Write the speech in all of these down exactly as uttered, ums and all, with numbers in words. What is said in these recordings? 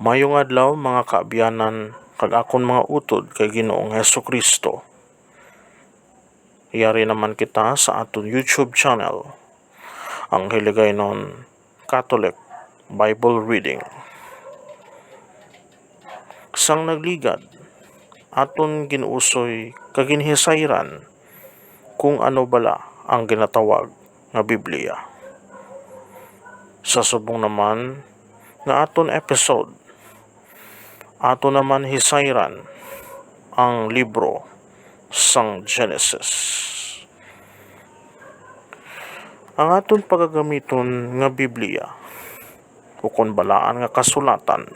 Mayong adlaw, mga kaabyanan, kag akon mga utod kay Ginoong Jesu-Cristo. Yari naman kita sa aton YouTube channel, ang Hiligaynon Catholic Bible Reading. Sang nagligad, aton gin-usoy kag ginhisayran kung ano bala ang ginatawag nga Biblia. Sa subong naman nga aton episode, ato naman hisayran ang libro sang Genesis. Ang aton pagagamiton nga Biblia, ukon balaan nga kasulatan,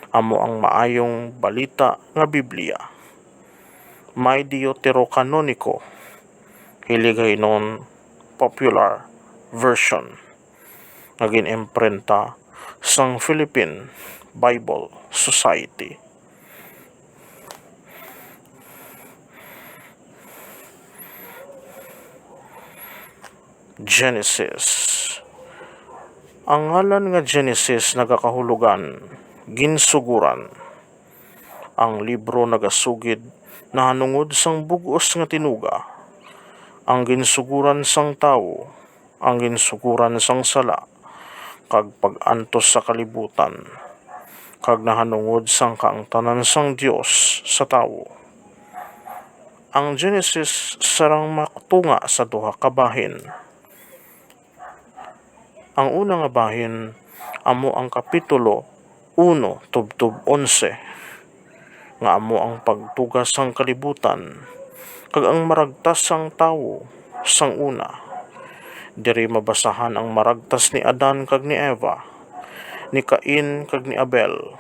amo ang Maayong Balita nga Biblia. May Deuterocanonico, Hiligaynon Popular Version, nga gin-imprenta sang Philippine Bible Society. Genesis. Ang ngalan nga Genesis nagakahulogan, ginsugoran. Ang libro nagasugid nahanungod sang bug-os nga tinuga, ang ginsugoran sang tawo, ang ginsugoran sang sala, kag pag-antos sa kalibutan, kag nahanungod sang kaangtanan sang Dios sa tawo. Ang Genesis sarang matunga sa duha ka bahin. Ang una nga bahin amo ang kapitulo uno tubtob onse, nga amo ang pagtuga sang kalibutan kag ang maragtas sang tawo sang una. Diri mabasahan ang maragtas ni Adan kag ni Eva, ni Cain kag ni Abel,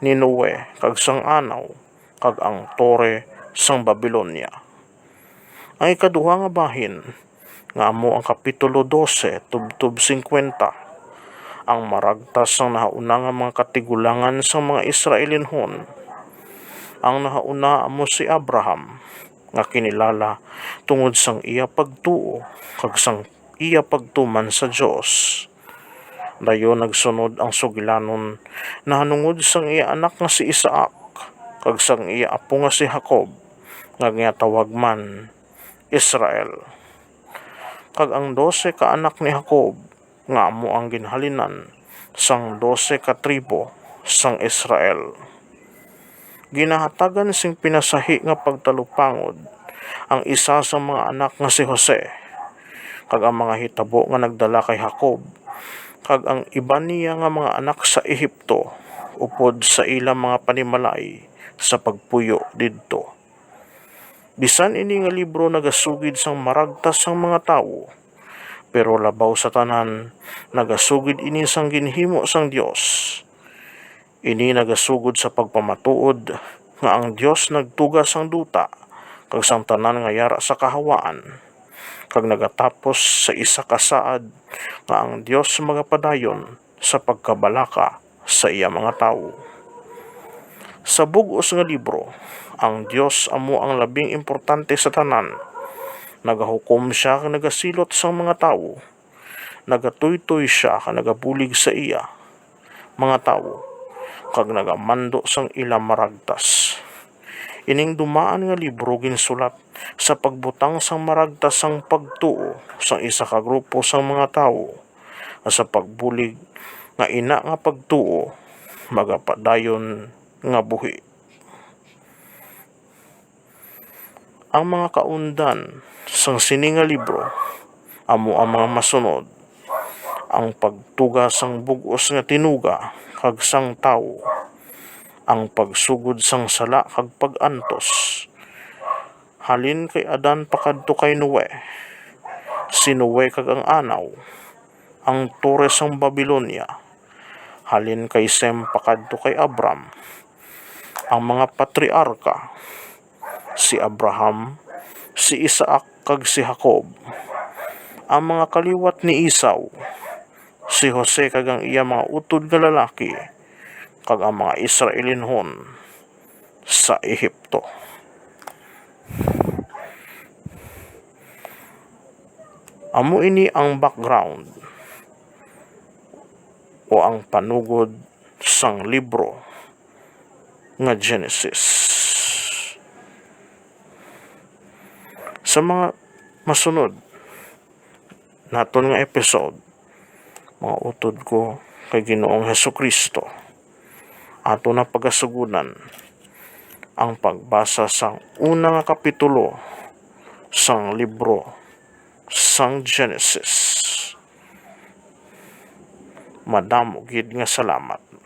ni Noe kag sang anaw, kag ang tore sang Babilonia. Ang ikaduha nga bahin, nga amo ang kapitulo dose tubtob singkwenta, ang maragtas sang nahauna nga mga katigulangan sang mga Israelinhon. Ang nahauna amo si Abraham, nga kinilala tungod sang iya pagtuo kag sang iya pagtuman sa Dios. Dayon nagsunod ang sugilanon nahanungod sang iya anak nga si Isaac kag sang iya apo nga si Jacob, nga ginatawag man Israel, kag ang dose ka anak ni Jacob, nga amo ang ginhalinan sang dose ka tribo sang Israel. Ginahatagan sing pinasahi nga pagtalupangod ang isa sa mga anak nga si Jose, kag ang mga hitabo nga nagdala kay Jacob kag ang iban niya nga mga anak sa Ehipto, upod sa ila mga panimalay sa pagpuyo didto. Bisan ini nga libro nagasugid sang maragtas sang mga tawo, pero labaw sa tanan, nagasugid ini sang ginhimo sang Dios. Ini nagasugod sa pagpamatuod nga ang Dios nagtuga sang duta kag sang tanan nga yara sa kahawaan, kag nagatapos sa isa ka saad nga ang Dios magapadayon sa pagkabalaka sa iya mga tawo. Sa bug-os nga libro, ang Dios amo ang labing importante sa tanan. Nagahukom sia kag nagasilot sang mga tawo. Nagatuytoy sia kag nagabulig sa iya mga tawo, kag nagamando sang ila maragtas. Ining dumaan nga libro ginsulat sa pagbutang sang maragtas sang pagtuo sang isa ka grupo sang mga tawo, nga sa pagbulig nga ina nga pagtuo magapadayon nga buhi. Ang mga kaundan sang sini nga libro amo ang mga masunod: ang pagtuga sang bug-os nga tinuga kag sang tawo, ang pagsugod sang sala kag pag-antos, halin kay Adan pakadto kay Noe, si Noe kag ang anaw, ang tore sang Babilonia, halin kay Sem pakadto kay Abram, ang mga patriarka, si Abraham, si Isaac, kag si Jacob, ang mga kaliwat ni Esau, si Jose kag ang iya mga utod nga lalaki, kag ang mga Israelinhon sa Ehipto. Amo ini ang background o ang panugod sang libro nga Genesis. Sa mga masunod naton nga episode, mga utod ko kay Ginoong Jesu-Cristo, ato na pagasugunan ang pagbasa sang una nga kapitulo sang libro sang Genesis. Madamo gid nga salamat.